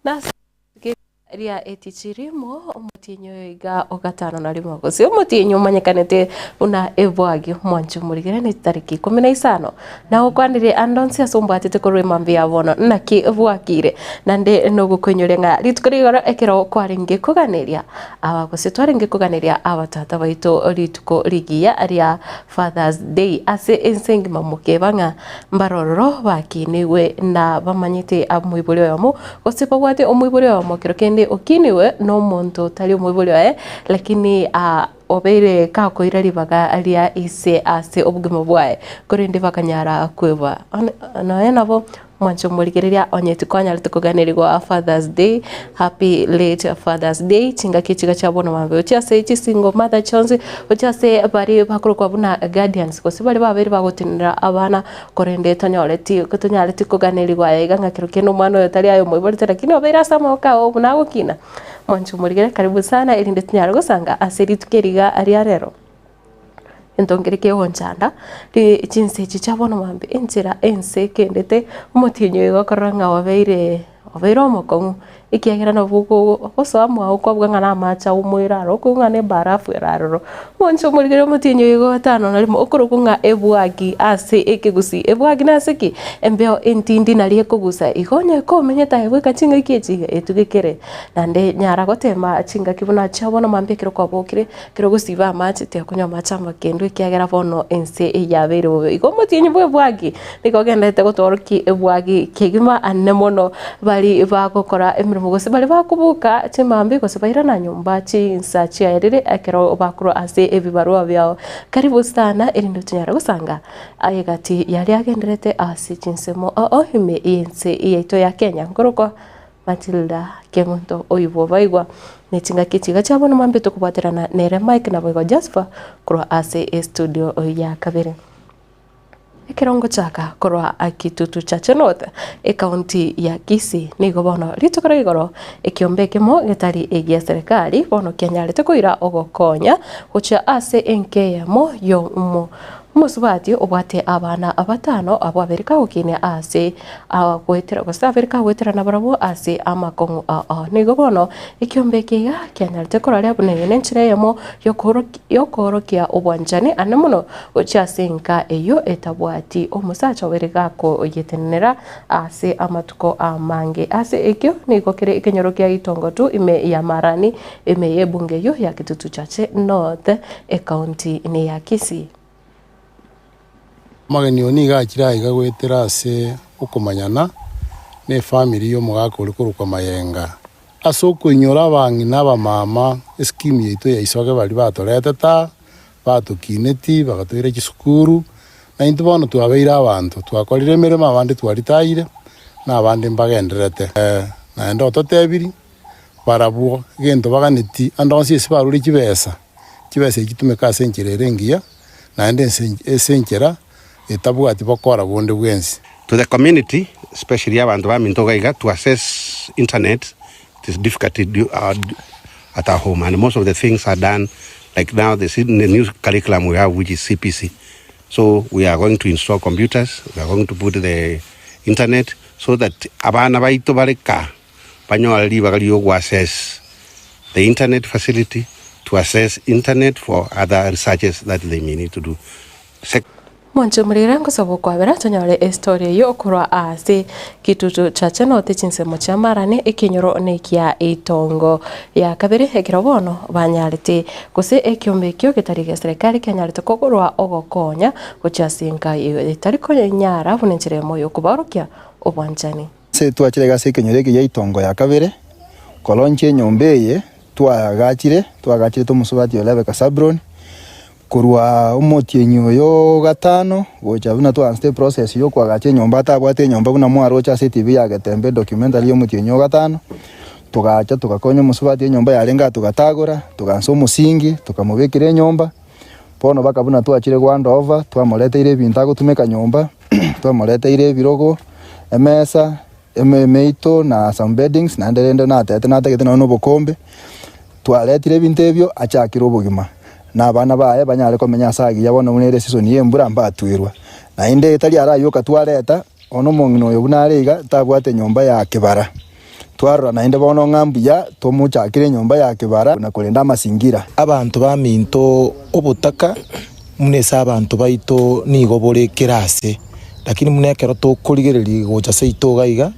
Nase ria etichi rimo, omotienyi oyo iga o gatano na rimo, gose omotienyi omanyekanete buna Ebwagi, omwancho omorigere ne chitariki ikomi na isano. Nagokwanire ande onsi ase ombwatete korwa emambia ya bono, naki bwakire? Naende nogokoinyoria ng'a rituko ria igoro ekero kwarenge koganeria aba gose twarenge koganeria abatata baito rituko rigiya ria Father's Day ase ense engima mokeba ng'a Mbarororo bakinigwe na bamanyete omoibori oyomo, gose babwate omoibori oyomo kero kende okinigwe nomonto otari omoibori oye, lakini obeire gakoira ribaga ria ise ase obogima bwaye, korende bakanyara kweba. Nonya nabo mwanche omorigereria onye tikwanyarete koganerigwa Father's Day, Happy late Father's Day, chingaki echiga chia bono mambia gochia ase chi single mother chionsi, gochia ase baria bakorokwa buna guardians gose baria babeire bagotenenera abana korende tonyoreti tonyareti koganerigwa aya iga ng'a kero kende omwana oyo tari aye omoiborete lakini obeire ase amaboko ao buna agokina. Mwanche omorigere karibu sana erinde tonyare gosanga ase rituko eri iga ria rero. Egento nkere kegonchanda, ri chinsa echi chia bono mambia enchera ense ekendete, omotienyi oyo igo okorora ng'a obeire obeire omokong'u, ekiagera nabo ogo ogosoa mwago kwabuga ng'a na amache aumoire aro okobua ng'a na ebarafu ere aroro. Mwanche omorigereria omotienyi oyo igo gatano na rimo okorokwa ng'a ebwagi ase ekegusii, ebwagi nase ki? Embeo entindi naria ekogusa igo onye komenyete aye bweka chingaki echi iga etuge kere. Naende nyara gotema chingaki buna chia bono mambia ekero kwabokire. Ekero ogosiba amache tiakonywa amache amakendu ekiagera bono ense yabeire bobe. Igo omotienyi bw'ebwagi nigo ogenderete gotworokia ebwagi kegima ane mono baria bagokora emeremo gose baria bakoboka chimambia gose bairana nyomba chinsa chiaerire ekero bakorwa ase ebibarua biao. Karibu sana erinde tonyare gosanga egati yaria agenderete ase chinsemo oo ime y'ense yaito ya Kenya. Nkorokwa Matilda Kemunto oibwo baigwa ne chingaki chiga chia bono mambia tokobwaterana nere Mike naboigo Jasper korwa ase estudio ya kabere. Ekero ngochaka korwa Kitutu Chache North ecounty ya Kisii nigo bono rituko ria igoro ekiombe ekemo getari egia serikali bono kianyarete koira ogokonya gochia ase enka eyemo yo Omosubati obwate abana batano abwo abere kagokinia aase goetera gose abere kagoetera nabarabwo ase amakong'u ao. Nigo bono ekiombe eke iga kianyarete koraria buna eye nenchera eyemo yokoorokia obwanchani ande mono gochia ase enka eyio etabwati omosacha obere gakoyetenenera ase amatuko amange. Ase ekio nigo kere ekenyoro kia Itongo tu ime ya Marani ime y'ebunge eyio ya Kitutu Chache North. Ekaunti neya Kisii. Omogeni oyo nigo achire aiga goetera ase okomanyana nefamiri y'omogaka oria korokwa Mayenga. Ase okoinyora abang'ina abamama eskimu yaito ya Isoge baria batoretete aa, batokineti, bagatoira chisukuru, na intwe bono twabeire abanto, twakorire emeremo abande twaritaire, na abande mbagendererete. Naende ototebirie. Barabwo egento baganeti ande onsi ase barure chibesa, chibesa echi chitumeke ase enchera ere engiya, naende ase enchera etabwati bokora bonde bwensi. To the community especially abanto baminto iga iga to access internet it is difficult at our home and most of the things are done like now the new curriculum we have which is CPC so we are going to install computers we are going to put the internet so that abana baito bare ka banyore ribaga ri'ogoaccess the internet facility to access internet for other researches that they may need to do. Sec. Mwanche omorere ngosaba okwabera tonyore estory eyio korwa ase Kitutu Chache North chinsemo chia Marani ekenyoro nekia Itongo ya kabere ekero bono banyarete gose ekiombe ekio getari gia serikali kianyarete kogorwa ogokonya gochia ase enka etari konyara buna enchera eyemo yokobaorokia obwanchani. Ase twachire iga ase ekenyoro eke gia itongo ya kabere, koronchia enyomba eye twaagachire, twaagacherete omosubati o Rebeka Sabroni, korwa omotienyi oyo o gatano gocha buna twaanchete eprocess ya okoagacha enyomba atabwate enyomba buna mwaroche ase etibi ya Getembe edocumentary ya omotienyi o gatano, togacha togakonya omosubati enyomba yarenge aa togatagora, togaansa omosingi, tokamobekera enyomba, bono mpaka buna twachire go handover, twamoreteire ebinto agotumeka nyomba. Twamoreteire ebirogo, emesa, emeito na some beddings, naende rende natete natagete nonya na obokombe, twaretire ebinto ebio achakire obogima, na abana baye banyare komenya ase agiya bono buna ere esisoni ya embura mbatwerwa. Naende tari ara aywo oka twareta, bono omong'ina oyo buna are iga, tabwate enyomba ya kebara. Twarora naende bono ng'a mbuya tomochakere enyomba ya kebara na korenda amasingira. Abanto baminto obotaka buna ase abanto baito nigo bore kera ase, lakini buna ekero tokorigereria gocha seito iga iga,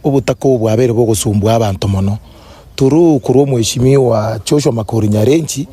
obotaka obo bwabeire bogosumbua abanto mono. Through korwa omweshimiwa Joshua Makori Nyarenchi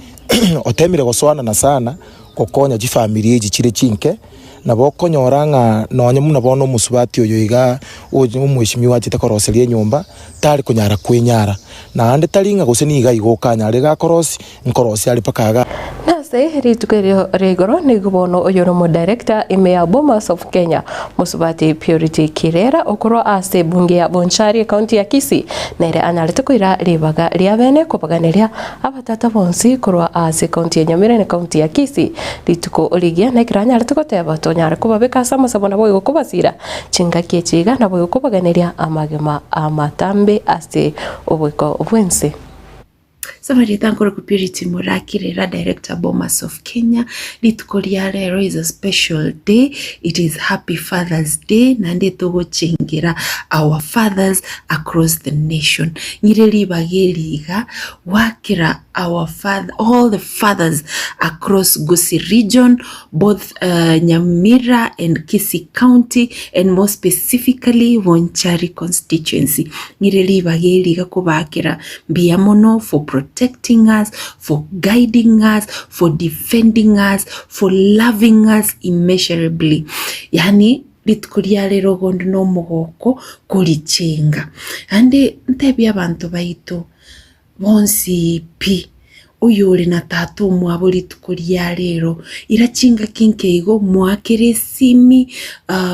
otemire gosoanana sana gokonya chifamiri echi chire chinke, nabo okonyora ng'a nonye buna bono omosubati oyo iga omweshimiwa achete koroseria enyomba, tari konyara kwenyara. Naende tari ng'a gose nigo iga okanyare iga akorosia, nkorosia are mpaka iga. Nase rituko erio ria igoro nigo bono oyore omodirector ime ya Bomas of Kenya, Mosubati Purity Kirera okorwa ase ebunge ya Bonchari ekaunti ya Kisii nere anyarete koira ribaga ria bene kobaganeria abatata bonsi korwa ase ekaunti ya Nyamira na ekaunti ya Kisii rituko rigiya nekero anyarete goteba tonyare kobabeka ase amasabo naboigo kobasira chingaki echi iga naboigo kobaganeria amagima amatambe ase oboiko bwense. Samaritan korokwa Purity Murakirira, Director Bomas of Kenya, rituko ria rero is a special day, it is happy father's day naende togochengera our fathers across the nation. Ng'ire ribaga eri iga gwakera our father, all the fathers across Gusii region both Nyamira and Kisii county and more specifically Bonchari constituency. Ng'ire ribaga eri iga kobakera mbuya mono for protecting us, for guiding us, for defending us, for loving us immeasurably. Yaani rituko ria rero ogonde na omogoko korichenga. Naende ntebie abanto baito bonsi pi, oyore na tata omwabo rituko ria rero, ira chingaki nke igo moakere esimi,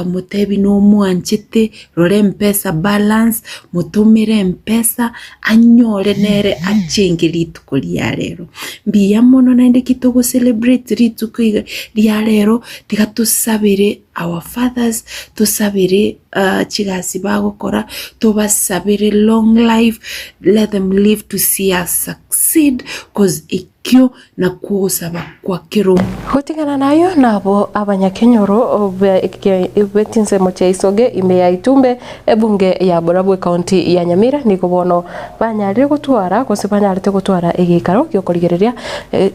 motebi nomwanchete, rora empesa balance, motomere empesa, anyore nere achenge rituko ria rero. Mbuya mono naende ki togo celebrate rituko iga ria rero, tiga tosabere our fathers, tosabere chigasi bagokora, tobasabere long life, let them live to see us succeed cause ekio nakwo ogosaba kwa kera omonto. Gotigana nayio nabo abanyakenyoro be chinsemo chia Isoge ime ya Itumbe, ebunge ya Borabu ekaunti ya Nyamira nigo bono banyarire gotwara gose banyarete gotwara egeikaro giokorigereria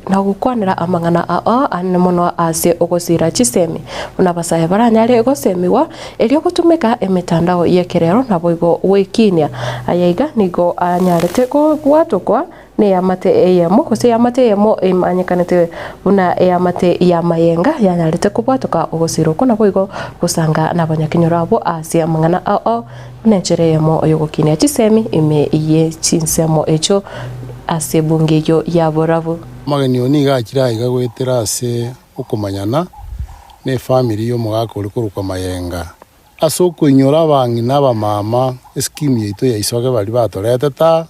na gokwanera amang'ana ao anene mono ase ogosira chisemi buna abasae baranyare gosemigwa Erio gotumeka emetandao y'ekerero naboigo gwekinia. Aya iga nigo anyarete kobwatokwa neamate eyemo, gose eamate eyemo emanyekanete buna eamate y'amayenga yanyarete kobwatoka ogosira okwo naboigo gosanga nabanyakenyoro abwo ase amang'ana ao buna enchera eyemo y'ogokinia chisemi ime ye chinsemo echio ase ebunge eyio ya borabu. Amageni oo nigo achire aiga goetera ase okomanyana nefamiri y'omogaka oria korokwa Mayenga. Ase okoinyora abang'ina abamama eskimu yaito ya Isoge baria batoretete aa,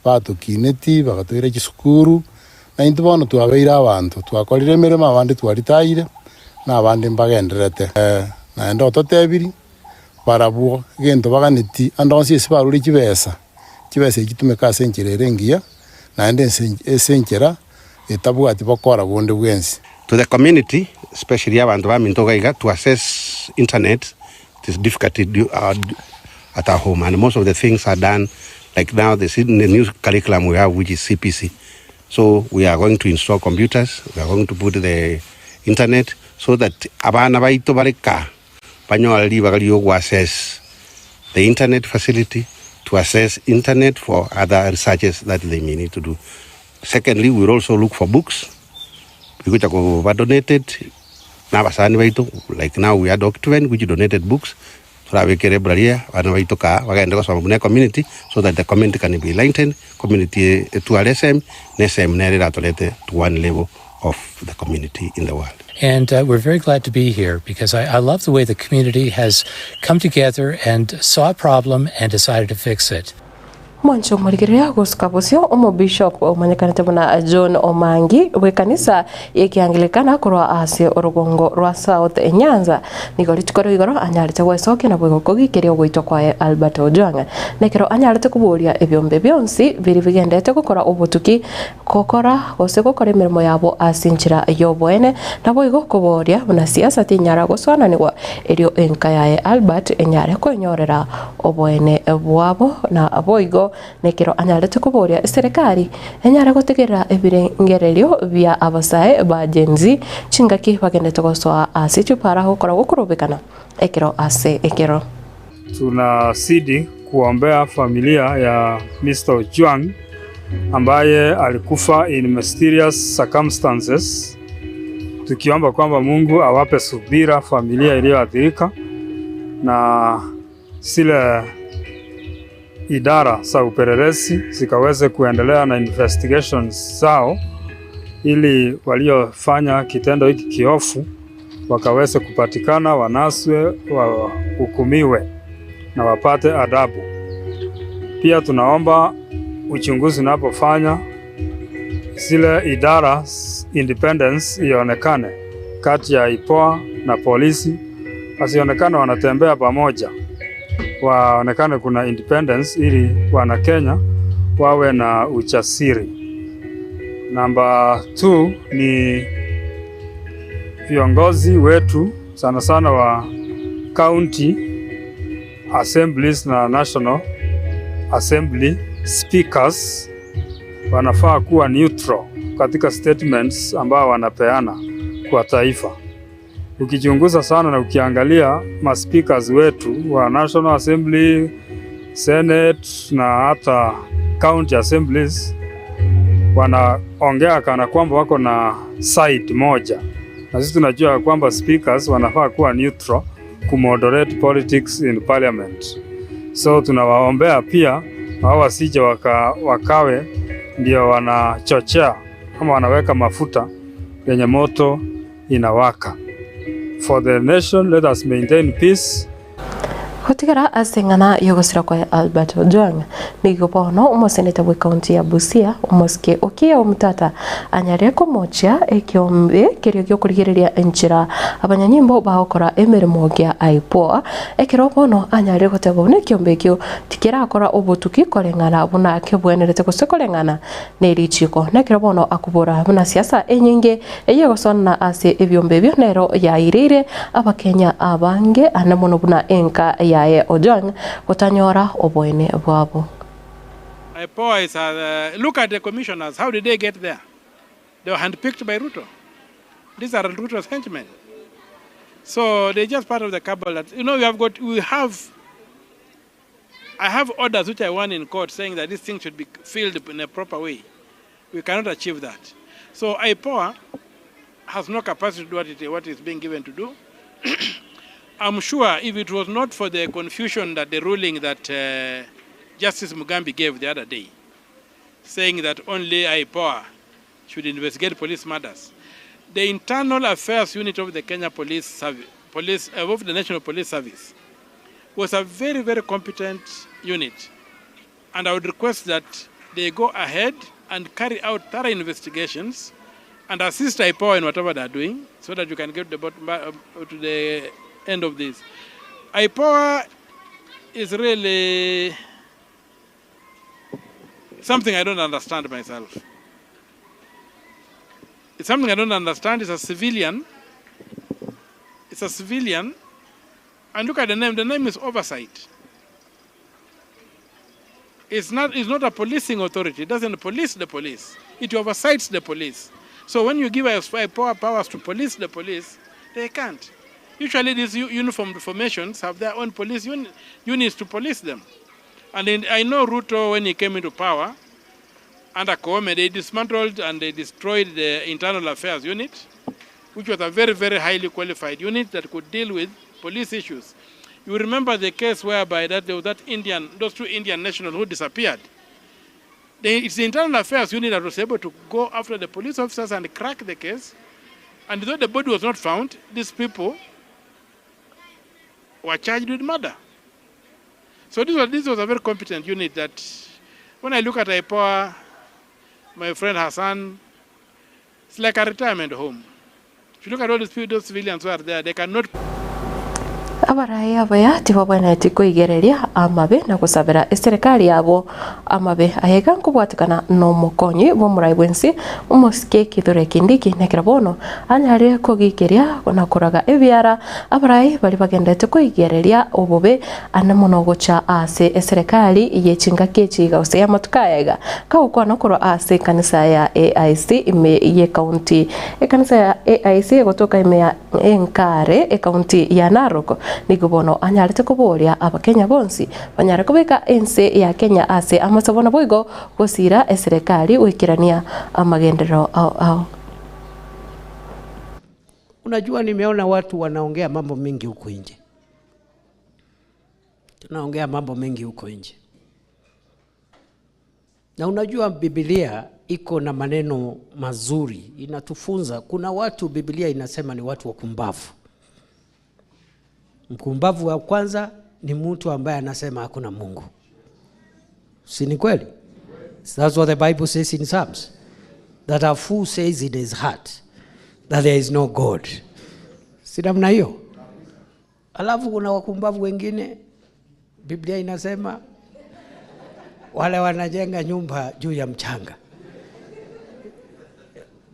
batokineti, bagatoira chisukuru, na intwe bono twabeire abanto, twakorire emeremo abande twaritaire, na abande mbagendererete. Naende ototebiri, barabwo egento baganeti ande onsi ase barure chibesa, chibesa echi chitumeke ase enchera ere engiya, naende ase enchera etabwati bokora bonde bwensi. To the community, especially abanto baminto iga iga, to access internet it is difficult at our home and most of the things are done like now the new curriculum we have which is CPC so we are going to install computers, we are going to put the internet so that abana baito bare ka banyore ribaga ria ogo access the internet facility to access internet for other researches that they may need to do. Secondly, we will also look for books bigocha koba donated na abasani baito like now we had Octven which donated books torabeke library eye abana baito kaa bagende gosoma buna ecommunity so that the community can be enlightened, community etware esemi na esemi nere eratorete to one level of the community in the world. And uh, we're very glad to be here because I, I love the way the community has come together and saw a problem and decided to fix it. Mwanche omorigereria gosuka bosio omobishop omanyekanete buna John Omangi bw'ekanisa y'Ekianglikana korwa ase orogongo rwa South Nyanza nigo rituko ria igoro anyarete gwesokia naboigo kogiikeria ogoitwa kwaye Albert Ojwang nekero anyarete koboria ebiombe bionsi biria bigendete gokora obotuki Gokora, gose gokora emeremo yabo ase enchera y'oboene, naboigo koboria buna siasa tinyara gosoananigwa, erio enka yaye Albert enyare kwenyorera oboene bwabo, na boigo. boigo nekero anyarete koboria eserekari enyare gotegerera ebirengererio bia abasae ba Gen Z chingaki bagendete gosoa ase chipara gokora gokorobekana ekero ase ekero. Tunazidi kuombea familia ya Mister Ojwang ambaye alikufa in mysterious circumstances, tukiomba kwamba Mungu awape subira familia iliyoathirika na zile idara za upelelezi zikaweze kuendelea na investigations zao ili waliofanya kitendo hiki kiofu wakaweze kupatikana, wanaswe, wahukumiwe na wapate adabu. Pia tunaomba uchunguzi unapofanya zile idara independence ionekane kati ya IPOA na polisi, wasionekane wanatembea pamoja, waonekane kuna independence ili wana Kenya wawe na ujasiri. Namba 2 ni viongozi wetu sana sana wa county assemblies na national assembly speakers wanafaa kuwa neutral katika statements ambao wanapeana kwa taifa. Ukichunguza sana na ukiangalia ma speakers wetu wa National Assembly, Senate na hata county assemblies wanaongea kana kwamba wako na side moja, na sisi tunajua kwamba speakers wanafaa kuwa neutral kumoderate politics in parliament. So tunawaombea pia wao wasije waka, wakawe ndio wanachochea ama wanaweka mafuta yenye moto inawaka. For the nation, let us maintain peace. Gotigara ase eng'ana y'ogosira kwa Albert Ojwang, nigo bono omoseneta bw'ecounty ya Busia, omosike Okiya Omtata anyare komochia ekeombe keria giokorigereria enchera abanyanyimbo bagokora emeremo gia IPOA ekero bono anyarire goteba buna ekeombe ekio tikerakora obotuki koreng'ana buna kebwenerete gose koreng'ana nerichiko. Nekero bono akobora buna siasa enyinge eyegosonana ase ebiombe ebio nero yaireire abakenya abange ande mono buna enka yaye Ojwang gotanyora oboene bwabo. IPOA is a, look at the commissioners. How did they get there? They were handpicked by Ruto. These are Ruto's henchmen. So they're just part of the cabal. That, you know, we have got, we have, I have orders which I won in court saying that this thing should be filled in a proper way. We cannot achieve that. So IPOA has no capacity to do what, it, what is being given to do. I'm sure if it was not for the confusion that the ruling that Justice Mugambi gave the other day, saying that only IPOA should investigate police matters, the Internal Affairs Unit of the Kenya Police Service, Police, of the National Police Service, was a very, very competent unit. And I would request that they go ahead and carry out thorough investigations and assist IPOA in whatever they are doing so that you can get the bottom, to the end of this. IPOA is really something I don't understand myself. It's something I don't understand. It's a civilian. It's a civilian. And look at the name. The name is oversight. It's not, it's not a policing authority. It doesn't police the police. It oversights the police. So when you give us powers to police the police, they can't. Usually these uniformed formations have their own police units to police them. And I know Ruto, when he came into power, under Koome, they dismantled and they destroyed the Internal Affairs Unit, which was a very, very highly qualified unit that could deal with police issues. You remember the case whereby that there was that Indian, those two Indian nationals who disappeared. It's the Internal Affairs Unit that was able to go after the police officers and crack the case. And though the body was not found, these people were charged with murder. So this was a very competent unit that, when I look at IPOA, my friend Hassan, it's like a retirement home. If you look at all these people, those civilians who are there, they cannot. Abarai abaya tibabwenereti koigereria amabe na gosabera eserekari yabo amabe. Aya iga nkobwatekana nomokonyi bw'omorai bw'ense omosike Kithure Kindiki, nekero bono anyarire kogikeria na koraga ebiara abarai baria bagenderete koigereria obobe ande mono gocha ase eserekari ye chingaki echi iga gose y'amatuko aya iga kagokwana korwa ase ekanisa ya AIC ime y'ekaunti Ekanisa ya AIC egotoka ime ya Enkare, ekaunti ya Narok, nigo bono anyarete koboria Abakenya bonsi banyare kobeka ense ya Kenya ase amasabo naboigo gosiira eserekari goikerania amagenderero ao ao. Unajua nimeona watu wanaongea mambo mengi huku nje. Tunaongea mambo mengi huko nje. Na unajua Biblia iko na maneno mazuri, inatufunza. Kuna watu Biblia inasema ni watu wakumbavu. Mkumbavu wa kwanza ni mtu ambaye anasema hakuna Mungu. Si ni kweli? That's what the Bible says in Psalms. That a fool says in his heart that there is no God. Si namna hiyo? Alafu kuna wakumbavu wengine Biblia inasema wale wanajenga nyumba juu ya mchanga,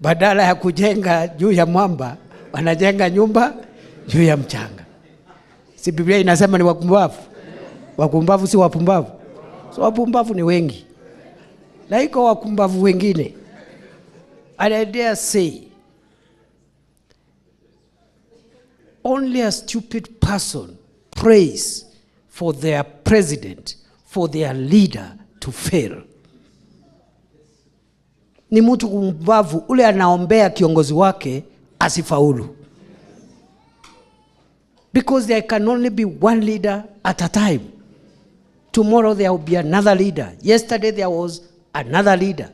badala ya kujenga juu ya mwamba wanajenga nyumba juu ya mchanga. Si Biblia inasema ni wakumbavu? Wakumbavu si wapumbavu? So wapumbavu ni wengi, na iko wakumbavu wengine. And I dare say only a stupid person prays for their president, for their leader to fail. Ni mtu kumbavu ule anaombea kiongozi wake asifaulu. Because there can only be one leader at a time. Tomorrow there will be another leader. Yesterday there was another leader.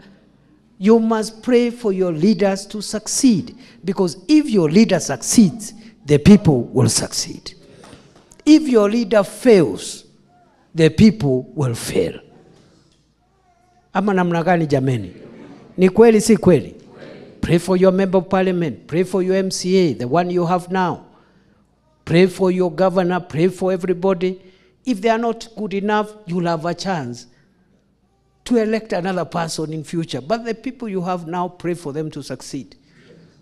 You must pray for your leaders to succeed. Because if your leader succeeds, the people will succeed. If your leader fails, the people will fail. Ama namna gani jameni? Ni kweli si kweli? Pray for your member of parliament, pray for your MCA, the one you have now. Pray for your governor, pray for everybody. If they are not good enough, you'll have a chance to elect another person in future. But the people you have now, pray for them to succeed.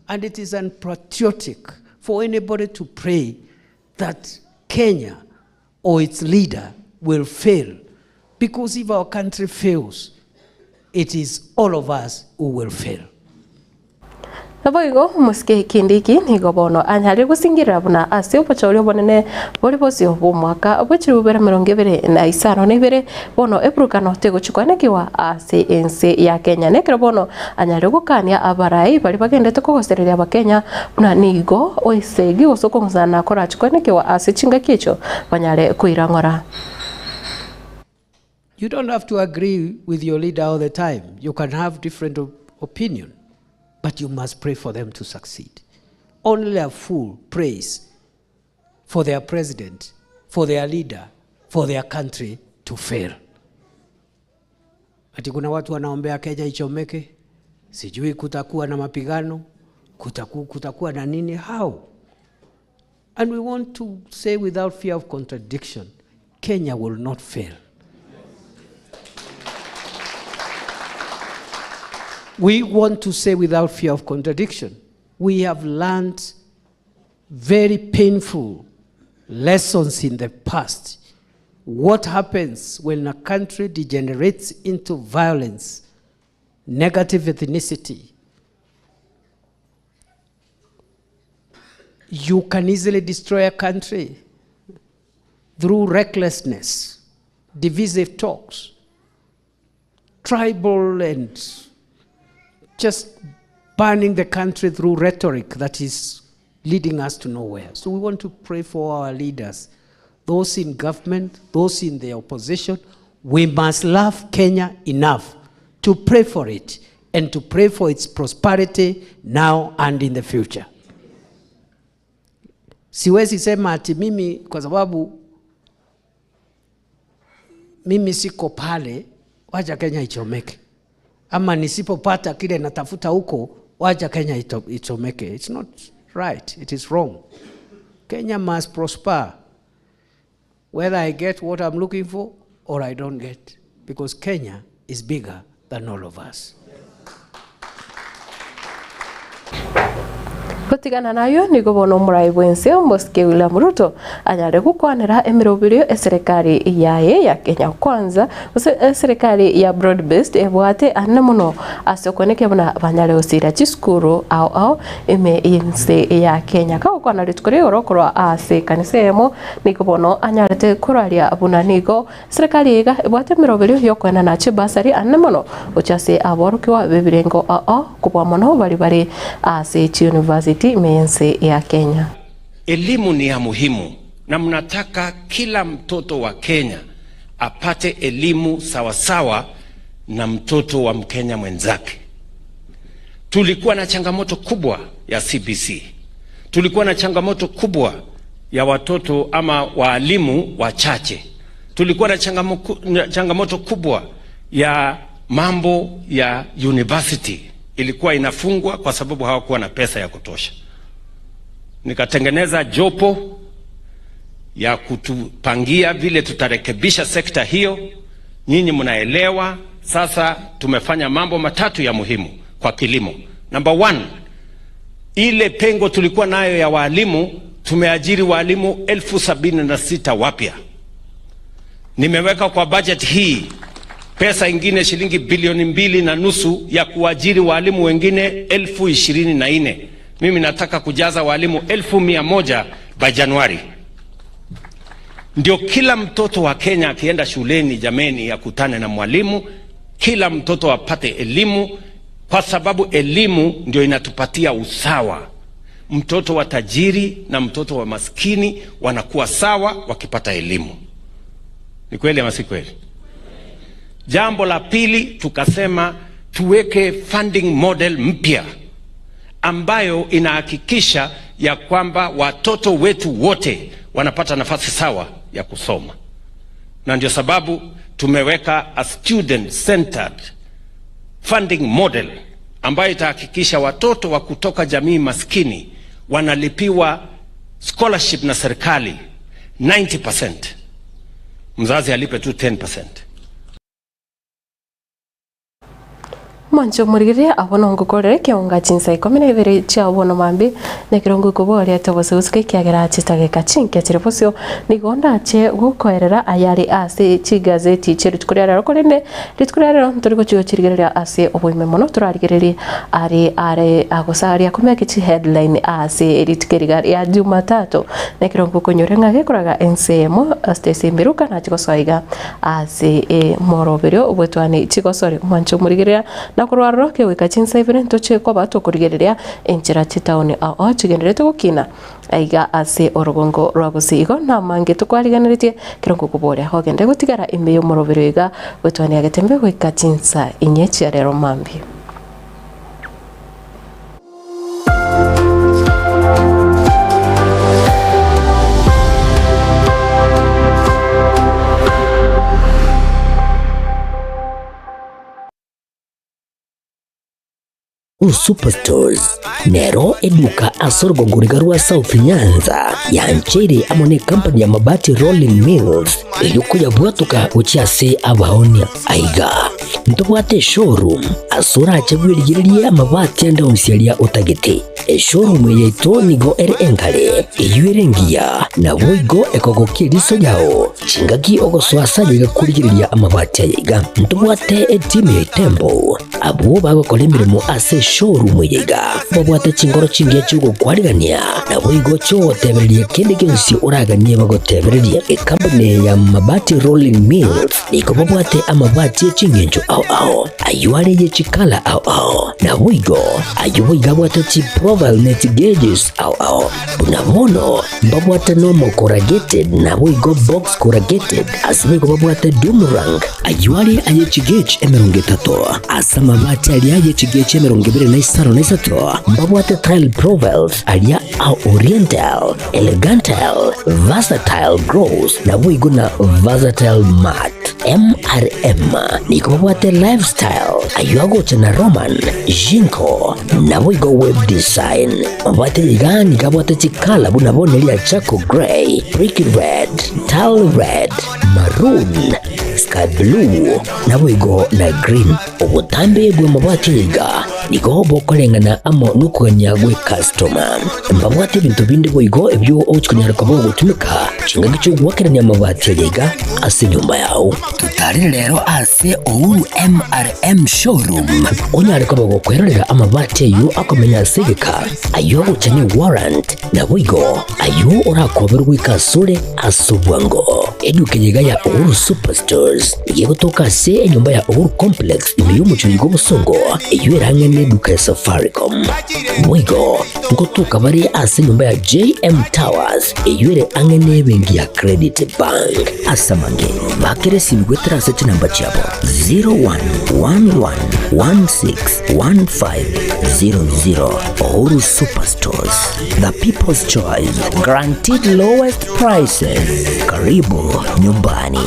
And it is unpatriotic for anybody to pray that Kenya or its leader will fail. Because if our country fails, it is all of us who will fail. Naboigo omosike Kindiki nigo bono anyarire gosingirera buna ase obochori obonene bore bosio bw'omwaka bwe chilifu bibere emerongo ebere na isano na ibere bono eburukano tegochi koenekiwa ase ense ya Kenya. Nekero bono anyarire gokania abarai baria bagendete kogosereria abakenya buna nigo esegi gose okong'usana korachi koenekiwa ase chingaki echio banyare koirang'ora. You don't have to agree with your leader all the time. You can have different opinion, but you must pray for them to succeed. Only a fool prays for their president, for their leader, for their country to fail. Ati kuna watu wanaombea Kenya ichomeke, sijui kutakuwa na mapigano, kutakuwa na nini. How? And we want to say without fear of contradiction, Kenya will not fail. We want to say without fear of contradiction, we have learned very painful lessons in the past. What happens when a country degenerates into violence, negative ethnicity? You can easily destroy a country through recklessness, divisive talks, tribal and just burning the country through rhetoric that is leading us to nowhere. So we want to pray for our leaders, those in government, those in the opposition. We must love Kenya enough to pray for it and to pray for its prosperity now and in the future. Siwezi sema ati mimi kwa sababu mimi siko pale, wacha Kenya ichomeke, ama nisipopata kile natafuta huko, wacha Kenya ichomeke. It's not right. It is wrong. Kenya must prosper. Whether I get what I'm looking for or I don't get, because Kenya is bigger than all of us. Gotigana nayio nigo bono omorai bw'ense omosike William Ruto anyare gokwanera emeroberio eserekari yaye ya Kenya Kwanza gose eserekari ya Broad Based ebwate anene mono ase okoenekia buna banyare gosiira chisukuru ao ao ime y'ense ya Kenya. Kagokwana rituko ria igoro korwa ase ekanisa eyemo Nigo bono anyarete koraria buna nigo serikali iga ebwate emeroberio y'okoenana chibasari anene mono gochia ase aborokigwa b'ebirengo ao kobua mono baria bare ase chiyunivasiti ime y'ense ya Kenya. Elimu ni ya muhimu na mnataka kila mtoto wa Kenya apate elimu sawasawa na mtoto wa Mkenya mwenzake. Tulikuwa na changamoto kubwa ya CBC. Tulikuwa na changamoto kubwa ya watoto ama waalimu wachache. Tulikuwa na changamoto kubwa ya mambo ya university ilikuwa inafungwa kwa sababu hawakuwa na pesa ya kutosha. Nikatengeneza jopo ya kutupangia vile tutarekebisha sekta hiyo. Nyinyi mnaelewa. Sasa tumefanya mambo matatu ya muhimu kwa kilimo. Number one, ile pengo tulikuwa nayo ya walimu, tumeajiri walimu 76,000 wapya. Nimeweka kwa budget hii pesa ingine shilingi bilioni 2.5 ya kuajiri walimu wengine 24,000. Mimi nataka kujaza walimu 100,000 by Januari. Ndio kila mtoto wa Kenya akienda shuleni, jameni, akutane na mwalimu, kila mtoto apate elimu, kwa sababu elimu ndio inatupatia usawa. Mtoto wa tajiri na mtoto wa maskini wanakuwa sawa wakipata elimu. Ni kweli ama si kweli? Jambo la pili, tukasema tuweke funding model mpya ambayo inahakikisha ya kwamba watoto wetu wote wanapata nafasi sawa ya kusoma, na ndio sababu tumeweka a student centered funding model ambayo itahakikisha watoto wa kutoka jamii maskini wanalipiwa scholarship na serikali 90%, mzazi alipe tu 10%. Mwanche omorigereria abwo nongokorere ekeonga chinsa ikomi na ibere chia bono mambia, na ekerongo ekoboriete bosio gosika ekiagera chitageka chinke chire bosio, nigo ndache gokoerera ayare ase chigazeti chie rituko ria rero, korende rituko ria rero ntori gochia gochirigereria ase oboime mono, torarigererie are are gose aria akomeke chiheadline ase rituko eriga ria Jumatatu, na ekerongo okonyora ng'a gekoraga ense eyemo Stacy Mbiruka nache gosoa iga Ase emoroberio bw'etwani chigosori mwanche omorigereria, na korwa aroro kegoika chinsa ibere ntoche koba tokorigereria enchera chitaoni ao chigendererete gokina aiga ase orogongo rwa gusii. Igo namange tokwariganeretie kero ngokoboria ogende gotigara ime y'omoroberio iga bw'etwani ya Getembe goika chinsa inye chia rero mambia. Superstores nero eduka ase orogongo riga rwa South Nyanza yancheire amo ne company ya Mabati Rolling Mills erio koyabwatoka gochia ase abaonia. Aiga ntobwate eshowroom ase orache bwerigererie amabati ande onsi aria otagete. Eshowroom eye yaito nigo ere enkare, eyio ere engiya, naboigo ekogokia eriso riao chingaki ogosoa ase aye iga korigereria amabati aya iga. Ntobwate etimu ya Itembo abwo bagokora emeremo ase eshowroom eye iga, babwate chingoro chingiya chi'ogokwarigania, naboigo chi'ogotebereria kende gionsi oraganie bagotebererie. Ekampuni ya Mabati Rolling Mills Nigo babwate amabati e chingencho ao ao, ayio are ye chikala ao ao, naboigo ayio boigo abwate chiprofile ne chigeges ao ao. Buna bono mbabwate normal corrugated naboigo box corrugated, ase boigo babwate doom rank, ayio are aye chigauge 30, ase amabati aria aye chigauge 25 mbabwate tile profiles aria a oriental, Elegantal, Versatile Gross, naboigo na Versatile Mart. MRM nigo babwate Lifestyle, ayio agocha na Roman, Jinko, Naboigo web design. Mabati iga nigo abwate chikala buna bono eria charcoal grey, brick red, tile red, maroon, sky blue, naboigo na green. Obotambe bw'amabati iga nigo bokoreng'ana amo nokogania gw'ekastoma. Mbabwate ebinto binde boigo ebio ogochia konyara koba ogotumeka chingaki chi'ogoakerania amabati aya iga ase enyomba yao. Totarere rero ase Uhuru MRM Showroom onyare koba gokwerorera amabati ayio akomenya ase egeka, ayio agocha ne warrant, naboigo ayio orakoberwe goika asore ase obwango. Eduka eye iga ya Uhuru Superstores nigo egotoka ase enyomba ya Uhuru Complex ime y'omochie oiga obosongo, eyio ere ang'e neduka ya Safaricom. Boigo ngotoka bare ase enyomba ya JM Towers eyio ere ang'e nebenki ya Credit Bank. Ase amange, bakera esimi goetera ase chinamba chiabo 0111161500. Uhuru Superstores, the people's choice, guaranteed lowest prices. Karibu nyumbani.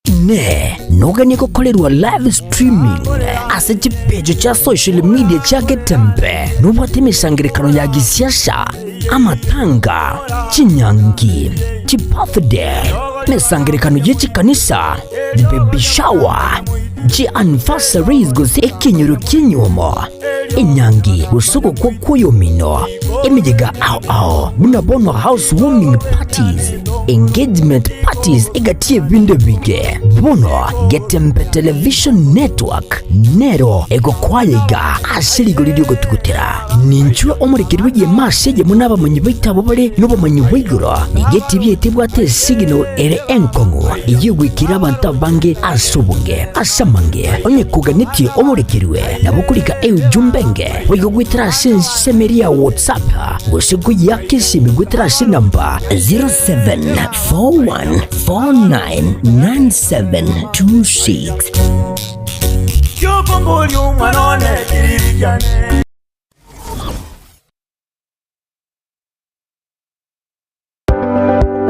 Inee! Noganie gokorerwa live streaming ase chipeji chia social media chia Getembe? Nobwate emesangerekano ya gisiasa, amatanga, chinyangi, chibirthday, emesangerekano ye chikanisa, baby shower, chianniversaries gose ekenyoro ki'enyuomo, enyangi gose ogokwa kw'oyomino, emeyega ao ao buna bono house warming parties, engagement parties egati y'ebinto ebinge. Bono Getembe Television Network nero egokwaya iga ase rigori ri'ogotugutera. Ninchwe omorekeri bw'egeema ase eyemo n'abamanyi baito abwo bare nobomanyi bwa igoro. Nigo etibi yaito ebwate esignal ere enkong'u eyio egoikera abanto abange ase obonge. Ase amange, onye koganetie omorekerwe, nabo okorika eujumbe enge boigo goetera ase ensemo eria ya WhatsApp gose koyiaka esimi goetera ase enamba 0741499726.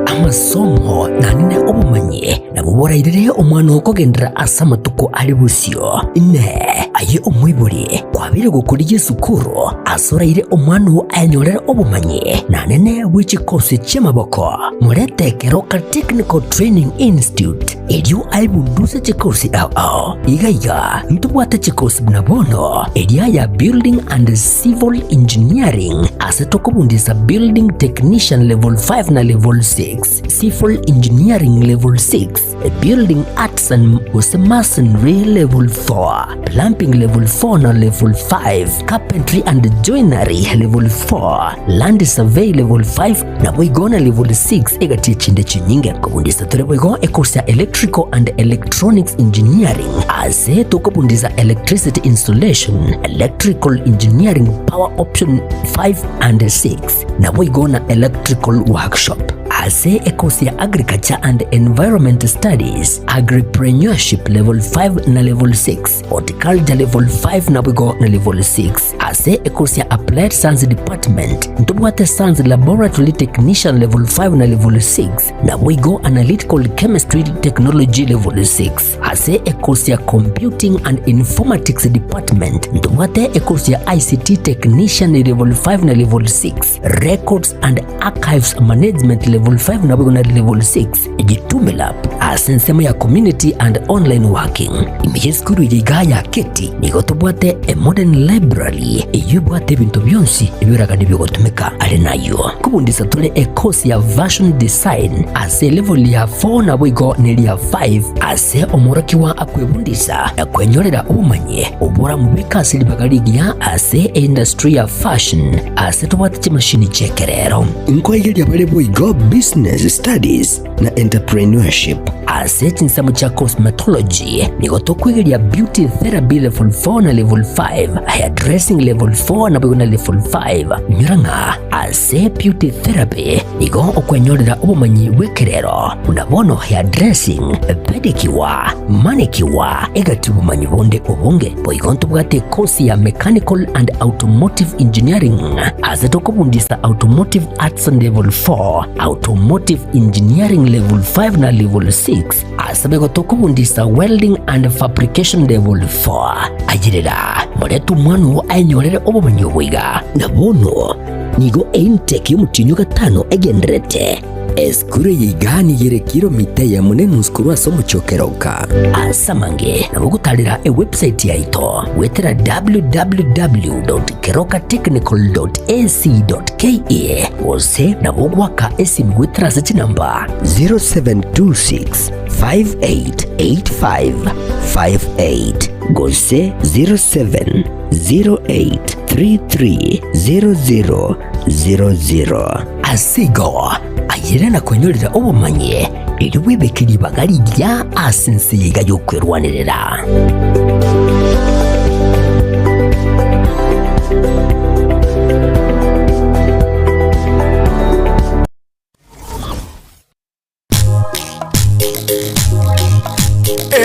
Amasomo naende obomanyi nabwo borairere omwana oo kogenderera ase amatuko are bosio. Inee! Aye omoibori, kwabeire gokorigia esukuru ase oraire omwana oo ayenyorere obomanyi naende bwe chikosi chi'amaboko? Morete Keroka Technical Training Institute Erio aebunduse chikosi ao ao. Iga iga ntobwate chikosi buna bono, eria ya Building and Civil Engineering, ase tokobundisa Building Technician Level 5 na Level 6, Civil Engineering Level 6, Building Arts and gose Masonry Level 4, Plumbing Level 4 na Level 5, Carpentry and Joinery Level 4, Land Survey Level 5, Naboigo na level 6 egati echinde chinyinge. Kobundisa tore boigo ecourse ya Electrical and Electronics Engineering ase tokobundisa Electricity Installation, Electrical Engineering Power Option 5 and 6 naboigo na Electrical Workshop. Ase ecourse ya Agriculture and Environment Studies, Agripreneurship level 5 na level 6, Horticulture level 5 naboigo na level 6. Ase ekosi ya Applied Science Department ntobwate Science Laboratory Technician Level 5 na Level 6, naboigo Analytical Chemistry Technology Level 6. Ase ekosi ya Computing and Informatics Department ntobwate ekosi ya ICT Technician Level 5 na Level 6, Records and Archives Management Level 5 naboigo na Level 6. Jitume Lab ase ensemo ya Community and Online Working. Ime y'esukuru eye igaa ya Keti nigo tobwate a modern library eyio ebwate ebinto bionsi ebioragani biogotumeka are nayio. Kobundisa tore e course ya Fashion Design ase elevel ya 4 naboigo neria 5 ase omworokigwa akwebundisa na kwenyorera obomanyi oboramobeke ase ribaga rigiya ase eindustry ya fashion ase tobwate chimashini chi'ekerero. Nkoigeria bare boigo. Business Studies na Entrepreneurship. Ase chinsemo chia Cosmetology nigo tokwegeria Beauty Therapy Level 4 na Level 5, Hairdressing Level 4 naboigo na Level 5. Inyora ng'a ase Beauty Therapy nigo okwenyorera obomanyi bw'ekerero buna bono hairdressing, pedicure, manicure, egati obomanyi bonde obonge. Boigo ntobwate ekosi ya Mechanical and Automotive Engineering ase tokobundisa Automotive Arts Level 4, Automotive Engineering Level 5 na Level 6, ase boigo tokobundisa Welding and Fabrication Level 4. Ayerera, morete omwana oo aenyorere obomanyi obo iga. Na bono nigo eintake y'omotienyi o gatano egendererete. Esukuru eye iga nigo ere kilomita eyemo na enusu korwa ase omochie o Keroka. Ase amange nabo ogotarera ewebsite yaito goetera www.kerokatechnical.ac.ke gose nabo ogoaka esimi goetera ase chinamba 0726 588558 gose 0708 330000. Ase igo, ayere na kwenyorera obomanyi, erio bwebeke ribaga rigiya ase ense eye iga y'okwerwanerera.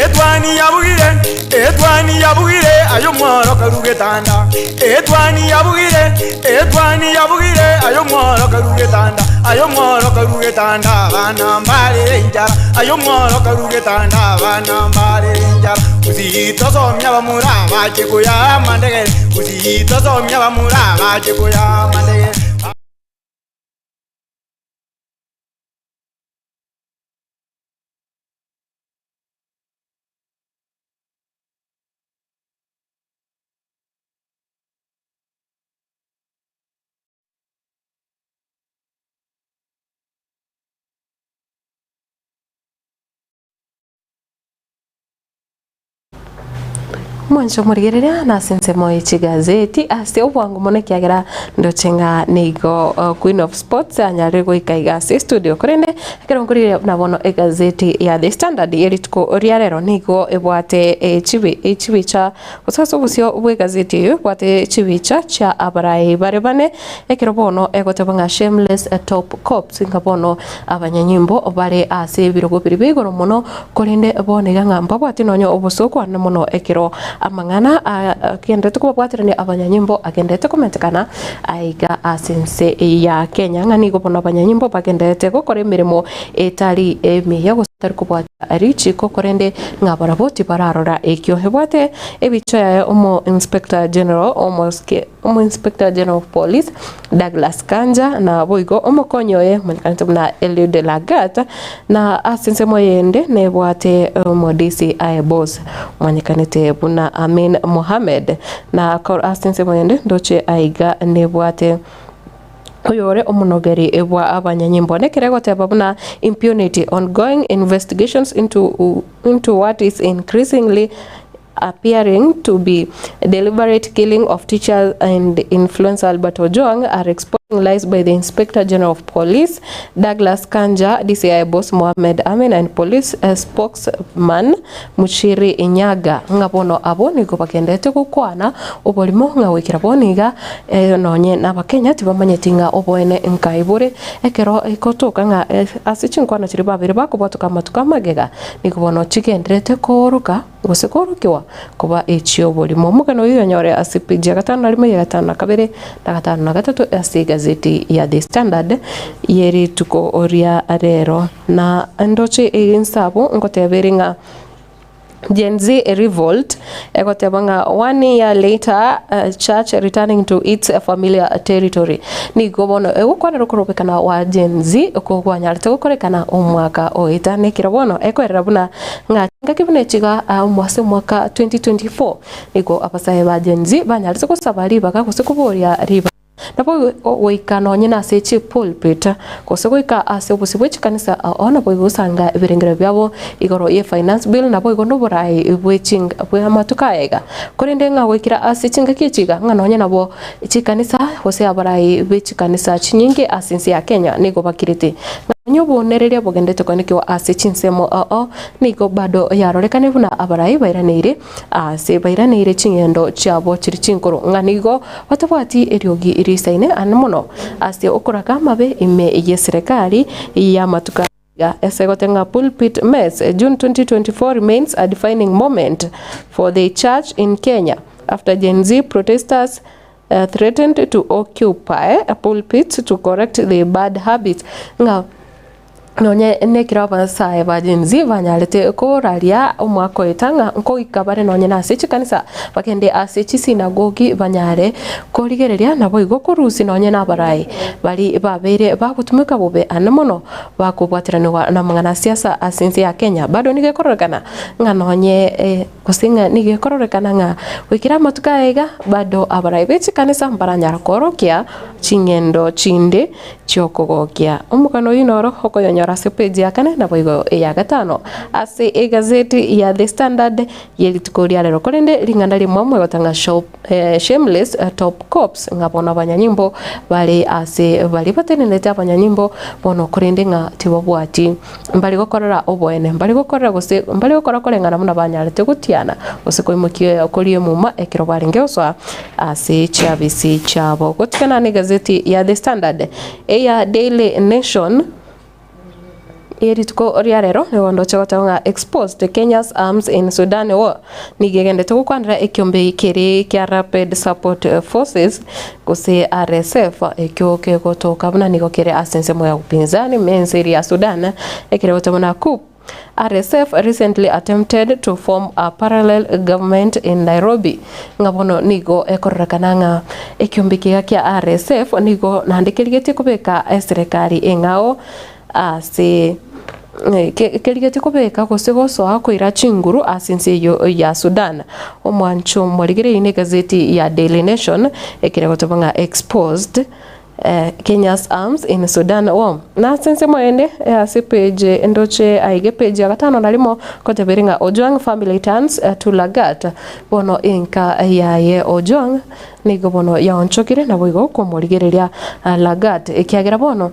Etwani yabugire, etwani yabugire, aye omworo karu getanda. Etwani yabugire, etwani yabugire, aye omworo karu getanda. Aye omworo karu getanda, abana mbarere enchara. Aye omworo karu getanda, abana mbarere enchara. Gusii tosomia abamura abache koyaa amandegere, Gusii tosomia abamura abache koyaa amandegere. Mwanche omorigereria nase ensemo ye chigazeti ase obwango mono ekiagera ndoche ng'a nigo uh, Queen of Sports anyarire goika iga ase estudio korende ekero nkorire buna bono egazeti ya The Standard ye rituko ria rero nigo ebwate echibi echibicha gose ase obosio bwa egazeti eyio ebwate chibicha chia abarai bare bane ekero bono egoteba ng'a shameless top cops ng'a bono Abanyanyimbo bare ase ebirogo biria bia igoro mono, korende bono iga ng'a mbabwati nonya obosooku mono ekero amang'ana agenderete kobabwaterania abanyanyimbo agenderete komentekana aiga ase ense ya Kenya ng'a nigo bono abanyanyimbo bagenderete gokora emeremo etari emiya gose etari kobwatia richiko korende ng'a barabwo tibararora ekio ebwate ebichwa yaye omo Inspector General omosike Omo Inspector General of Police Douglas Kanja na boigo omokonyi oye omanyekanete buna Eliud Lagat na ase ensemo eyende nebwate omo DCI boss omanyekanete buna Amin Mohamed na ase ensemo eyende ndoche aiga nebwate oyore omonogeri bwa abanyanyimbo nekere goteba buna impunity ongoing investigations into, into what is increasingly appearing to be deliberate killing of teachers and influencer Albert Ojwang are exposing lies by the Inspector General of Police Douglas Kanja, DCI boss Mohamed Amin and police eh, spokesman Muchiri Nyaga ng'a bono abo nigo bagendete gokwana oborimo ng'a goikera bono iga eh, nonye n'Abakenya tibamanyeti ng'a oboene nkai bore ekero egotoka ng'a eh, ase chinkwana chiria babere bakobwatoka amatuko amagega nigo bono chigenderete kooroka gose koorokigwa koba echi'oborimo. Omogano oyo oyonyore ase peji ya gatano na rimo, ya gatano na kabere, na gatano na gatato ase egazeti ya The Standard ye rituko ria rero. Na ndoche ensabu ngoteba ere ng'a Gen Z revolt egoteba ng'a one year later church returning to its familiar territory. Nigo bono egokwanera okorobekana gwa Gen Z okwo kwanyarete gokorekana omwaka oeta nekero bono ekoerera buna Ng'a chingaki buna echiga ase omwaka 2024 nigo abasae ba Gen Z banyarete gosaba ribaga gose koboria ribaga nabo goika nonye nase chipulpit gose goika ase obosio bwe chikanisa ao naboigo gosanga ebirengererio biabo igoro ye finance bill naboigo noborai bwe bwe amatuko aya iga. Korende ng'a goikera ase chingaki echi iga ng'a nonye nabo chikanisa gose abarai be chikanisa chinyinge ase ense ya Kenya nigo bakirete ng'a. Onye obounereria bogendete koenekiwa ase chinsemo ao, nigo bado yarorekane buna abarai bairaneire aase bairaneire ching'endo chiabo chire chinkoro, ng'a nigo batabwati eriogi risaine ane mono ase okoraka amabe ime y'eserekari y'amatuko aya. Ase gotenga Pulpit Mess, June 2024 remains a defining moment for the church in Kenya after Gen Z protesters threatened to occupy pulpits to correct their bad habits ng'a nonye nekero abasae ba Gen Z banyarete koraria omwaka oeta ng'a nkoika bare nonye nase chikanisa bagende ase chisinagogi banyare korigereria naboigo korusia nonye nabarai bari babeire bagotumeka bobe ane mono bakobwateranigwa namang'ana a siasa ase ense ya Kenya bado nigo ekororekana ng'a nonye Gose ng'a nigo ekororekana ng'a goikera amatuko aya iga, bado abarai be chikanisa mbaranyara koorokia ching'endo chinde chi'okogokia. Omogano oyio noro okoyonyora ase page ya kane naboigo eya gatano ase egazeti ya The Standard ye rituko ria rero. Korende ring'ana rimwe egoteba ng'a shop shameless top cops ng'a bono abanyanyimbo bare ase baria batenenete abanyanyimbo bono korende ng'a tibabwati Mbare gokorera oboene, mbare gokorera gose mbare gokora koreng'ana buna banyarete gotiana, gose koimokia koria emuma ekero barenge gosoa ase chiabisi chiabo. Gotigana negazeti ya The Standard, eya Daily Nation ye rituko ria rero nigo ndoche goteba ng'a exposed Kenya's arms in Sudan war nigo egendete gokwanera ekiombe keria kia Rapid Support Forces Gose RSF, ekio kegotoka buna nigo kere ase ensemo ya upinzani ime ense eria ya Sudan, ekere gocha buna coup. RSF recently attempted to form a parallel government in Nairobi. Ng'a bono nigo ekororekana ng'a ekiombe kiga kia RSF nigo naende kerigetie kobeka eserekari eng'ao ase kerigetie kobeka gose gosoa koira chinguru ase ense eyio ya Sudan. Omwancho omorigereiri na egazeti ya Daily Nation ekere goteba ng'a exposed Kenya's arms in Sudan war. Na ase ensemo ende ase page ndoche aiga epage ya gatano na rimo ngoteba ere ng'a Ojwang family turns to Lagat. Bono enka yaye Ojwang nigo bono yaonchokire naboigo komorigereria Lagat ekiagera bono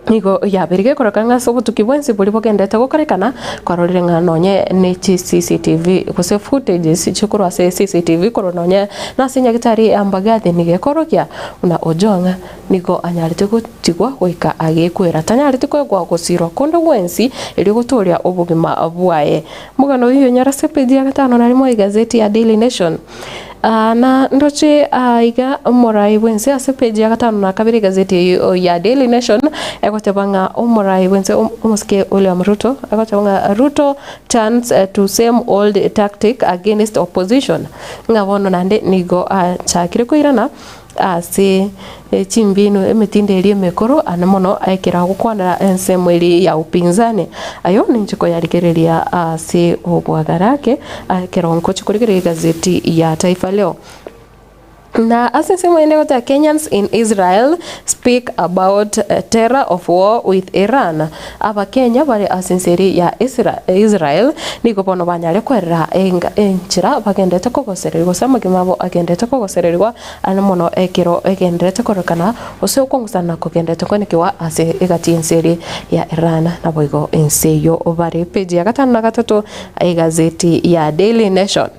Nigo yabeire gekoreka ng'a ase obotuki bwensi boria bogenderete gokorekana, kwarorire ng'a nonye ne chi CCTV gose footages chikorwa ase CCTV korwa nonye nase nyagitari ya Mbagathi nigo ekorokia buna Ojwang nigo anyarete gotigwa goika agekwera. Tanyareti koegwa gosirwa konde gwensi erio gotooria obogima bwaye. Omogano oyio onyore ase page ya gatano na rimo egazeti ya Daily Nation. Na ndoche aiga omorai bwense ase page ya gatano na kabere egazeti eyio ya Daily Nation egoteba ng'a omorai bwense omosike William Ruto egoteba ng'a Ruto turns to same old tactic against opposition ng'a bono naende nigo achakire koirana ase chimbinu emetindo eria emekoro ane mono ekero agokwanera ensemo eria ya upinzani. Ayo ninche koyarigereria ase obwagare ake ekero nkochia korigereria egazeti ya Taifa Leo. Na ase ensemo ende egoteba Kenyans in Israel speak about terror of war with Iran. Abakenya bare ase ense eria ya Israel nigo bono banyare kwerera enchera bagenderete kogosererigwa gose amagima abo agenderete kogosererigwa Are mono ekero egendererete kororekana gose okong'usana kogendererete kwenekigwa ase egati y'ense eria ya Iran naboigo ense eyio bare. Page ya gatano na gatato egazeti ya Daily Nation.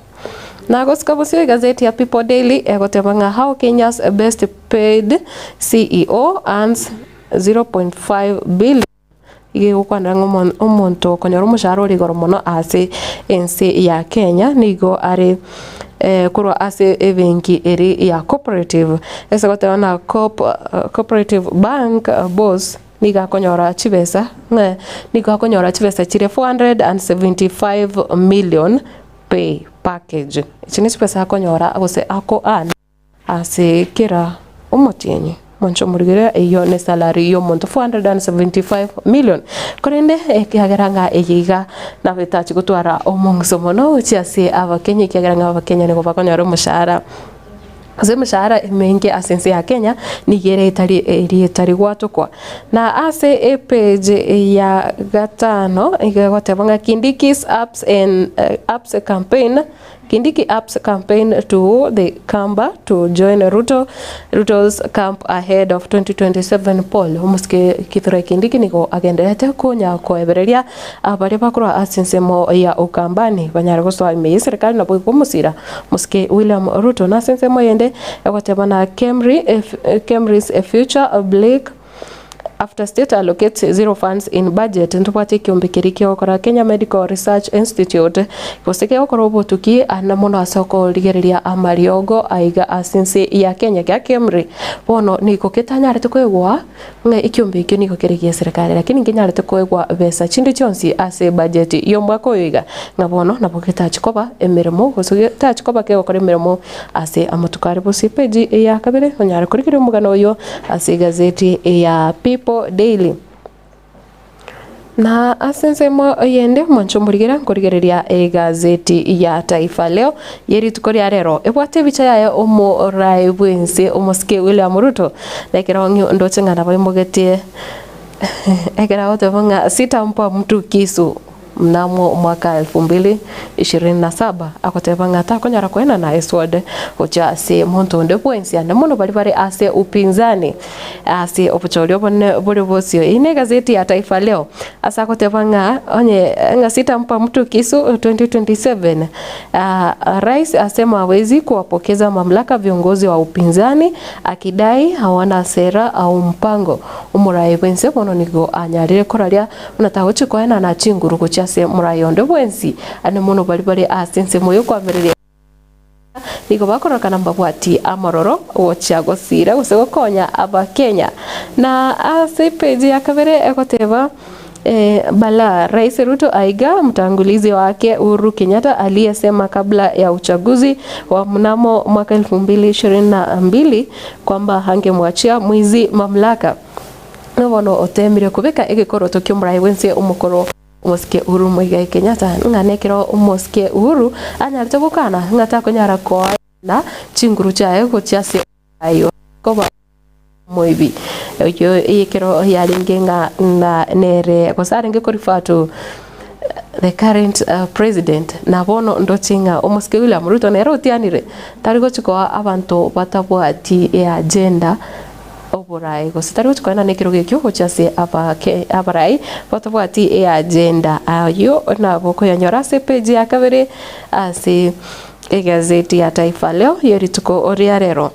Na gosika bosio egazeti ya People Daily egoteba ng'a How Kenya's best paid CEO earns 0.5 billion. Iga egokwanera ng'a omonto okonyora omoshahara ore igoro mono ase ense ya Kenya nigo are korwa ase ebenki eri ya Cooperative. Ase goteba ng'a Cooperative Bank boss nigo akonyora chibesa ng'a nigo akonyora chibesa chire 475 million pay package. Echi ne chibesa akonyora gose ako earn. Ase kera omotienyi, mwanche omorigere eyio ne salary y'omonto 475 million. Korende ekiagera ng'a eye iga nabo etachi gotwara omong'uso mono gochia ase abakenya ekiagera ng'a abakenya nigo bakonyora omoshahara gose emeshahara emenge ase ense ya Kenya nigo ere etari eria etari gwatokwa. Na ase epage ya gatano iga egoteba ng'a Kindiki's ups and ups campaign. Kindiki ups campaign to the Kamba to join Ruto Ruto's camp ahead of 2027 poll. Omosike Kithure Kindiki nigo agendererete konya koebereria abaria bakorwa ase ensemo ya Ukambani banyare gosoa ime y'eserekari naboigo omosira Omosike William Ruto nase ensemo eyende egoteba na Kemri Kemri's future bleak After state allocates zero funds in budget, ntobwate ekiombe keria kiogokora Kenya Medical Research Institute gose kegokora obotuki ande mono ase okorigereria amariogo aiga ase ense ya Kenya gia KEMRI. Bono nigo ketanyarete koegwa ng'a ekiombe ekio nigo kere gie serikali lakini nkenyarete koegwa besa chinde chionsi ase ebudget y'omwaka oyo iga ng'a bono nabo getachi koba emeremo gose getachi koba kegokora emeremo Ase amatuko are bosio epeji ya kabere onyare korigereria omogano oyio ase egazeti ya People Daily. Na ase ensemo eyende mwanche omorigera nkorigereria egazeti ya Taifa Leo ye rituko ria rero ebwate ebicha yaye omorae bwense omosike William Ruto na ekero ng'o ndoche ng'a nabaimogetie ekero agoteba ng'a sitampa mtu kisu. Mnamo omwaka 2027 agoteba ng'a takonyara koenana esword gochia ase monto onde bwensi ande mono baria bare ase upinzani ase obochori obonene bore bosio. Eyio negazeti ya Taifa Leo ase agoteba ng'a onye ng'a sitampa mtu kisu 2027 Rais asema hawezi kuwapokeza mamlaka viongozi wa upinzani akidai hawana sera au mpango. Omoraai bwense bono nigo anyarire koraria Buna tagochia koenana chinguru gochia ase morai onde bwensi, ande mono baria bare ase ensemo y'okoamereria nigo bakororokana mbabwati amororo gochia gosiira gose gokonya Abakenya. Na ase epeji ya kabere egoteba Balaa, Rais Ruto aiga mtangulizi wake Uhuru Kenyatta aliyesema kabla ya uchaguzi wa mnamo mwaka 2022 kwamba angemwachia mwizi mamlaka. Na bono oteemire kobeka egekoroto ki'omorai bw'ense omokoro omosike Uhuru Muigai Kenyatta, ng'a nekero omosike Uhuru anyarete gokana ng'a takonyara koaena chinguru chiaye gochia ase omorai oye koba omoibi. Oyio ekero yarenge ng'a ng'a nere gose arenge ko refer to the current president. Na bono ndoche ng'a omosike William Ruto nere otianire tari gochi koa abanto batabwati eagenda oboraai, gose tari gochia koenana ekerogo ekio gochia ase abake abarai batabwati eagenda. Ayio nabo okoyanyora ase epeji ya kabere ase egazeti ya Taifa Leo ye rituko ria rero.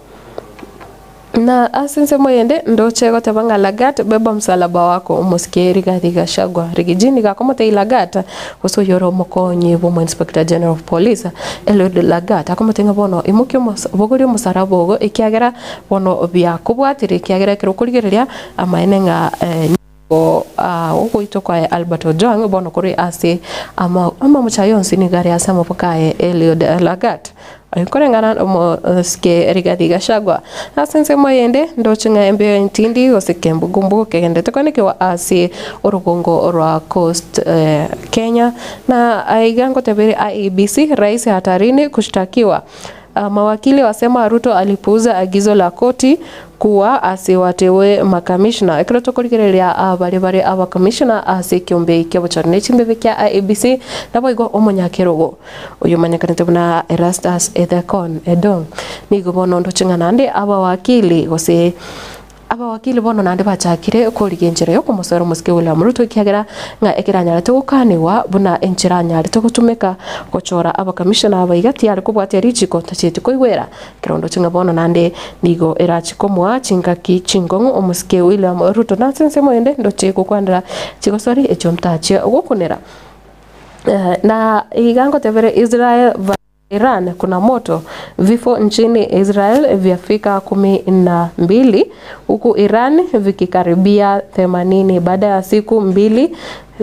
Na ase ensemo eyende ndoche goteba ng'a Lagat beba msalaba wako omosike Rigathi Gachagua. Riggy G nigo akomotebia Lagat gose oyio ore omokonyi bw'omo Inspector General of Police Eliud Lagat akomotebia ng'a bono imokia omosa bogoria omosaraba ogo ekiagera Bono biakobwatire, ekiagera ekero okorigereria amaene ng'a nigo ogoitwa kwaye Albert Ojwang bono kore ase amamocho aye onsi nigo are ase amaboko aye Eliud Lagat. Koreng'ana nomosike Rigathi Gachagua. Ase ensemo eyende ndoche ng'a embeo entindi gose kembugumbugu kegenderete koenekewa ase orogongo rwa Coast Kenya na aiga ngoteberia IEBC rais hatarini kushtakiwa. Mawakili wasema Ruto alipuuza agizo la koti kuwa asiwateue makamishna. Ekero tokorigereria abaria bare abakamishna ase ekiombe ki'obochori ne chimbebe kia IEBC naboigo omonyakerogo oyio omanyekanete buna Erastus Ethekon Edong nigo bono ndoche ng'a naende abawakili gose Abawakili bono naende bachakire korigia enchera y'okomosoera omosike William Ruto ekiagera ng'a ekero anyarete gokanigwa buna enchera anyarete gotumeka gochora abakamishona aba iga tiyare kobwatia richiko tachieti koigwera ekerondo ng'a bono naende nigo erachi komoa chingaki chinkong'u omosike William Ruto nase ensemo ende ndoche gokwanera chigosori echio ntachie gokunera na iga ngotebere Israel Iran kuna moto, vifo nchini Israel vyafika 12 huku Iran vikikaribia 80 baada ya siku mbili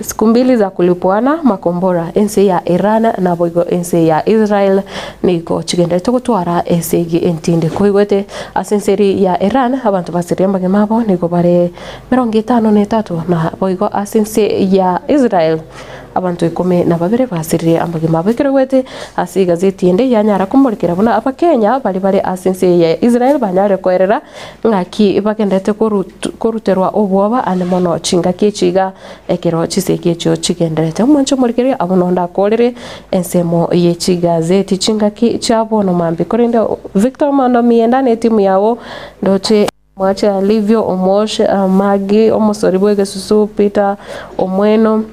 siku mbili za kulipuana makombora. Ense ya Iran naboigo ense ya Israel nigo chigenderete gotwara esegi entindi. Koigwete ase enseri ya Iran abanto basirie amagima abo nigo bare 53 naboigo ase ense ya Israel. Abanto ikomi na babere basirire amagima abo. Ekero goete ase egazeti ende yanyara komorekera buna Abakenya baria bare ase ense eye ya Israel banyare koerera ng'aki bagenderete koruterwa obwoba ande mono chingaki echi iga ekero chisegi echio chigendererete. Omwanche omorigereria abwo nonde akorere ensemo ye chigazeti chingaki chia bono mambia. Korende Victor Omando Mienda ne etimu yao ndoche Mwache Alivio, Omosh, Maggie, omosori bw'egesusu, Peter Omweno,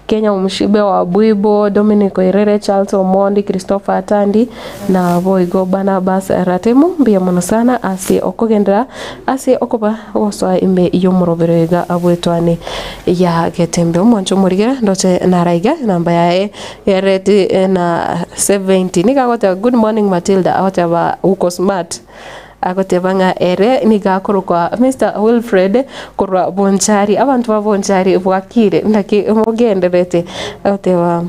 Kenya Omushibe wa Bwibo, Dominic Oirere, Charles Omondi, Christopher Atandi, na boigo Barnabas Ratemo. Mbuya mono sana ase okogenderera ase okoba gosoa ime y'omorobero iga bw'etwani ya Getembe. Omwancho omorigere ndoche naraiga enamba yaye ereti na 70. Nigo agoteba good morning Matilda, agoteba uko smart. Agoteba ng'a ere nigo akorokwa Mister Wilfred korwa Bonchari. Abanto ba Bonchari bwakire naki mogendererete? Agoteba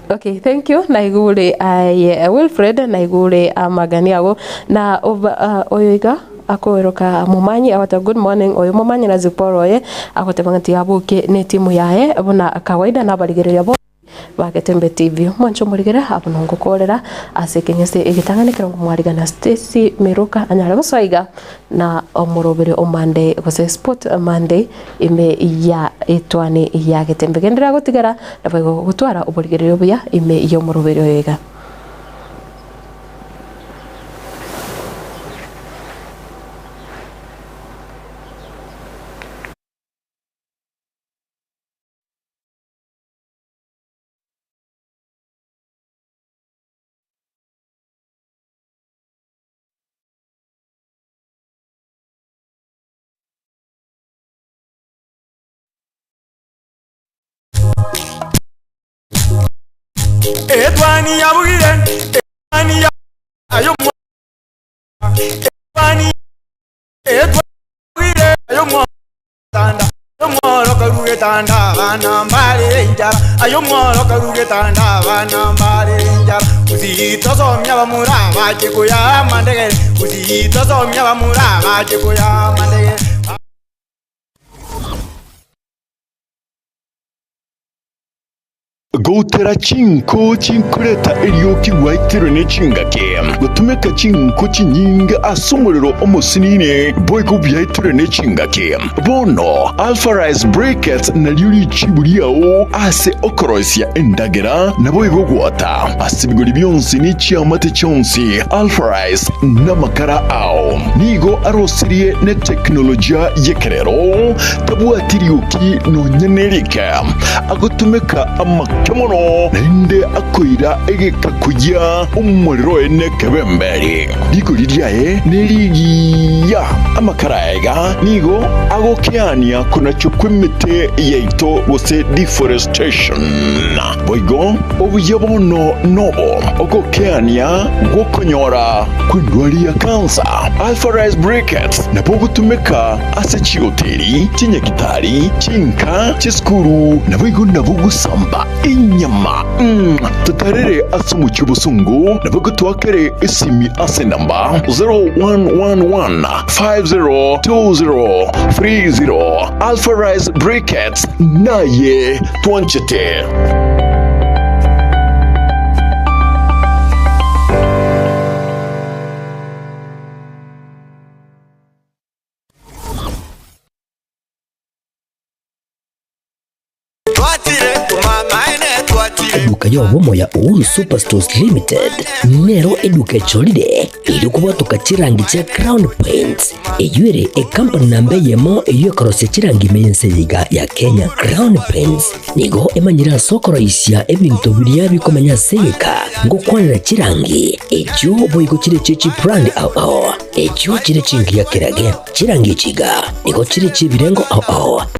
okay thank you naigure aye Wilfred naigure amagani ago na oba oyo iga akoeroka Momanyi agoteba good morning oyo Momanyi na Zipporah oye agoteba ng'a tiabokie ne etimu yaye buna kawaida nabarigereria bonsi. Ba Getembe TV, mwanche omorigere abwo nongokorera ase ekeng'ese egetang'ani ekero ngomwarigana Stacy Miruka anyare gosoa iga na omoroberi o Monday gose Sport Monday ime ya etwani ya Getembe. Genderera gotigara naboigo gotwara oborigereria obuya ime y'omoroberi oyo iga. Etwani yabugire, etwani ya ayo mwa etwani etwani ayo mwa tanda omworo karugetanda abana mbare enchara ayo omworo karugetanda abana mbare enchara usitosomia bamura bache koya amandegere usitosomia bamura bache koya amandegere. Goutera chinko chinkoreta erioki gwaitirwe ne chingaki, gotumeka chinko chinyinge ase omorero omosinini, boigo biaitirwe ne chingaki. Bono Alpha Rice Briquettes nario richibu riao ase okoroisia endagera, naboigo gwota ase ebigori bionsi ne chiamate chionsi. Alpha Rice namakara ao nigo arosirie ne teknolojia y'ekerero, tabwati rioki nonya nerike. Agotumeka amake mono, naende akoira egeka koyia omorero oye nekebemberi. Rigori riaye nerigiya. Amakara aiga nigo agokeania konachwa kw'emete yaito gose deforestation. Boigo obuya bono nobo ogokeania gw'okonyora kw'endwari ya kansa. Alpha Rice Briquettes nabo ogotumeka ase chihoteli, chinyagitari, chinka, chisukuru, naboigo nabo gosamba enyama. Totarere ase omochie obosongo, naboigo twakere esimi ase enamba 0111 502030. Alpha Rice Briquettes naye twanchete. Eduka y'obomo ya Uhuru Superstores Limited nero eduka echorire erio kobwatoka chirangi chia Crown Paints eyio ere ekampani namba eyemo eyio ekorosia chirangi ime y'ense eye iga ya Kenya. Crown Paints nigo emanyire ase okoroisia ebinto biria bikomenya ase egeka ngokwanera chirangi echio boigo chire chie chibrand ao ao echio chire chingiya kerage. Chirangi echi iga nigo chire chi'ebirengo ao ao.